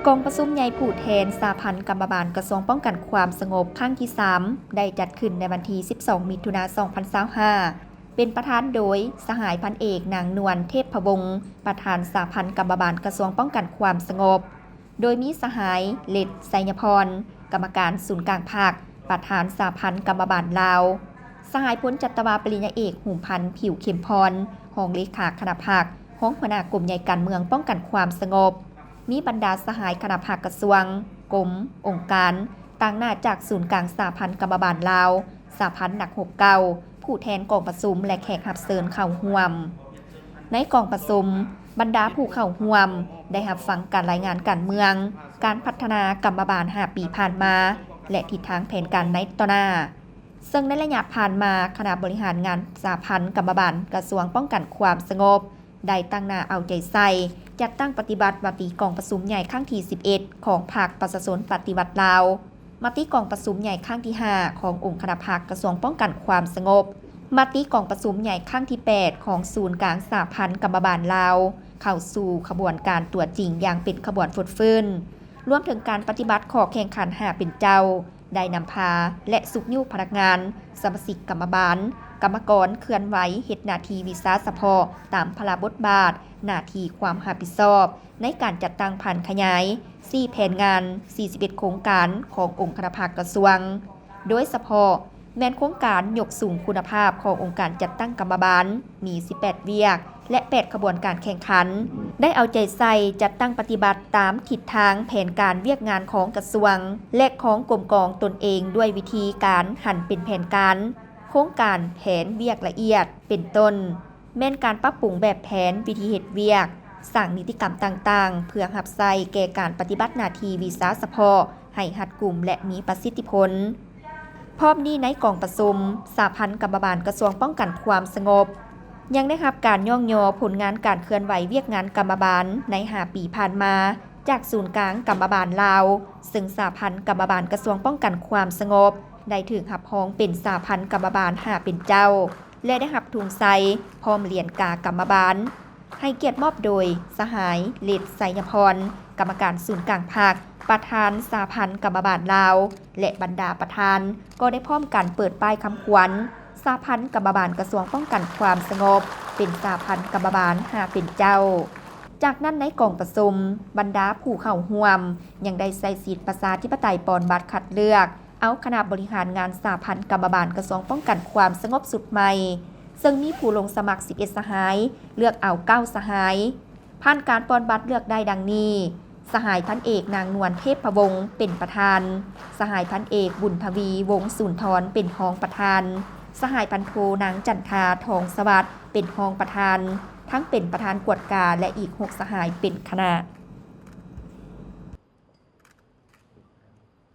ກອງປະຊຸມໃຫຍ່ຜູ້ແທນສະຫະພັນກຳມະບານກະຊວງປ້ອງກັນຄວາມສະຫງົບຄັ້ງທີສາມ ໄດ້ຈັດຂຶ້ນໃນວັນທີສິບສອງ ມິຖຸນາ ສອງພັນຊາວຫ້າ ເປັນປະທານໂດຍສະຫາຍພັນເອກ ນາງ ນວນ ເທບພະວົງ ປະທານສະຫະພັນກຳມະບານກະຊວງປ້ອງກັນຄວາມສະຫງົບ, ໂດຍມີສະຫາຍ ເລັດ ໄຊຍະພອນ ກຳມະການສູນກາງພັກ ປະທານສະຫະພັນກຳມະບານລາວ, ສະຫາຍພົນຈັດຕະວາປະລິນຍາເອກ ຫຸມພັນ ຜິວເຂັມພອນ ຮອງເລຂາຄະນະພັກ, ຮອງຫົວໜ້າກົມໃຫຍ່ການເມືອງປ້ອງກັນຄວາມສະຫງົບ, ມີບັນດາສະຫາຍຄະນະພັກກະຊວງ, ກົມ, ອົງການ, ຕາງໜ້າຈາກສູນກາງສະຫະພັນກຳມະບານລາວ, ສະຫະພັນນັກຮົບເກົ່າ, ຜູ້ແທນກອງປະຊຸມ ແລະ ແຂກຮັບເຊີນເຂົ້າຮ່ວມ. ໃນກອງປະຊຸມ, ບັນດາຜູ້ເຂົ້າຮ່ວມໄດ້ຮັບຟັງການລາຍງານການເມືອງ, ການພັດທະນາກຳມະບານຫ້າປີຜ່ານມາ ແລະ ທິດທາງແຜນການໃນຕໍ່ໜ້າ. ເຊິ່ງໃນໄລຍະຜ່ານມາ, ຄະນະບໍລິຫານງານສະຫະພັນກຳມະບານກະຊວງປ້ອງກັນຄວາມສະຫງົບ ໄດ້ຕັ້ງໜ້າເອົາໃຈໃສ່ຈັດຕັ້ງປະຕິບັດມະຕິກອງປະຊຸມໃຫຍ່ຄັ້ງທີສິບເອັດ ຂອງພັກປະຊາຊົນປະຕິວັດລາວ, ມະຕິກອງປະຊຸມໃຫຍ່ຄັ້ງທີຫ້າ ຂອງອົງຄະນະພັກກະຊວງປ້ອງກັນຄວາມສະຫງົບ, ມະຕິກອງປະຊຸມໃຫຍ່ຄັ້ງທີແປດ ຂອງສູນກາງສະຫະພັນກຳມະບານລາວ ເຂົ້າສູ່ຂະບວນການຕົວຈິງຢ່າງເປັນຂະບວນຟົດຟື້ນ, ລວມເຖິງການປະຕິບັດຂໍ້ແຂ່ງຂັນຫ້າເປັນເຈົ້າ ໄດ້ນຳພາ ແລະ ຊຸກຍູ້ພະນັກງານ, ສະມາຊິກກຳມະບານ, ກຳມະກອນເຄື່ອນໄຫວເຮັດໜ້າທີ່ວິຊາສະເພາະຕາມພາລະບົດບາດ, ໜ້າທີ່ຄວາມຮັບຜິດຊອບ ໃນການຈັດຕັ້ງຜັນຂະຫຍາຍສີ່ແຜນງານ, ສີ່ສິບເອັດໂຄງການຂອງອົງຄະນະພັກກະຊວງ, ໂດຍສະເພາະແມ່ນໂຄງການຍົກສູງຄຸນນະພາບຂອງອົງການຈັດຕັ້ງກຳມະບານ ມີສິບແປດວຽກ ແລະ ແປດຂະບວນການແຂ່ງຂັນ, ໄດ້ເອົາໃຈໃສ່ຈັດຕັ້ງປະຕິບັດຕາມທິດທາງແຜນການວຽກງານຂອງກະຊວງ ແລະ ຂອງກົມກອງຕົນເອງ ດ້ວຍວິທີການຫັນເປັນແຜນການ, ໂຄງການ, ແຜນວຽກລະອຽດ ເປັນຕົ້ນ ແມ່ນການປັບປຸງແບບແຜນ, ວິທີເຮັດວຽກ, ສ້າງນິຕິກຳຕ່າງໆ ເພື່ອຮັບໃຊ້ແກ່ການປະຕິບັດໜ້າທີ່ວິຊາສະເພາະໃຫ້ຮັດກຸມ ແລະ ມີປະສິດທິຜົນ. ພ້ອມນີ້ໃນກອງປະຊຸມ, ສະຫະພັນກຳມະບານກະຊວງປ້ອງກັນຄວາມສະຫງົບ ຍັງໄດ້ຮັບການຍ້ອງຍໍຜົນງານການເຄື່ອນໄຫວວຽກງານກຳມະບານໃນຫ້າປີຜ່ານມາ ຈາກສູນກາງກຳມະບານລາວ, ເຊິ່ງສະຫະພັນກຳມະບານກະຊວງປ້ອງກັນຄວາມສະຫງົບ ໄດ້ຖືກຮັບຮອງເປັນສະຫະພັນກຳມະບານຫ້າເປັນເຈົ້າ ແລະ ໄດ້ຮັບທຸງໄຊ ພ້ອມຫຼຽນກາກຳມະບານ ໃຫ້ກຽດມອບໂດຍສະຫາຍ ເລັດ ໄຊຍະພອນ ກຳມະການສູນກາງພັກ, ປະທານສະຫະພັນກຳມະບານລາວ ແລະ ບັນດາປະທານ ກໍໄດ້ພ້ອມກັນເປີດປ້າຍຄຳຂວັນ ສະຫະພັນກຳມະບານກະຊວງປ້ອງກັນຄວາມສະຫງົບ ເປັນສະຫະພັນກຳມະບານຫ້າເປັນເຈົ້າ. ຈາກນັ້ນໃນກອງປະຊຸມ, ບັນດາຜູ້ເຂົ້າຮ່ວມຍັງໄດ້ໃຊ້ສິດປະຊາທິປະໄຕປ່ອນບັດຄັດເລືອກ ເອົາຄະນະບໍລິຫານງານສະຫະພັນກຳມະບານກະຊວງປ້ອງກັນຄວາມສະຫງົບຊຸດໃໝ່, ເຊິ່ງມີຜູ້ລົງສະໝັກສິບເອັດສະຫາຍ, ເລືອກເອົາເກົ້າສະຫາຍ. ຜ່ານການປ່ອນບັດເລືອກໄດ້ດັ່ງນີ້: ສະຫາຍພັນເອກ ນາງ ນວນ ເທບພະວົງ ເປັນປະທານ, ສະຫາຍພັນເອກ ບຸນທະວີ ວົງສູນທອນ ເປັນຮອງປະທານ, ສະຫາຍພັນໂທ ນາງ ຈັນທາ ທອງສະຫວັດ ເປັນຮອງປະທານ, ທັງເປັນປະທານກວດກາ ແລະ ອີກຫົກສະຫາຍເປັນຄະນະ.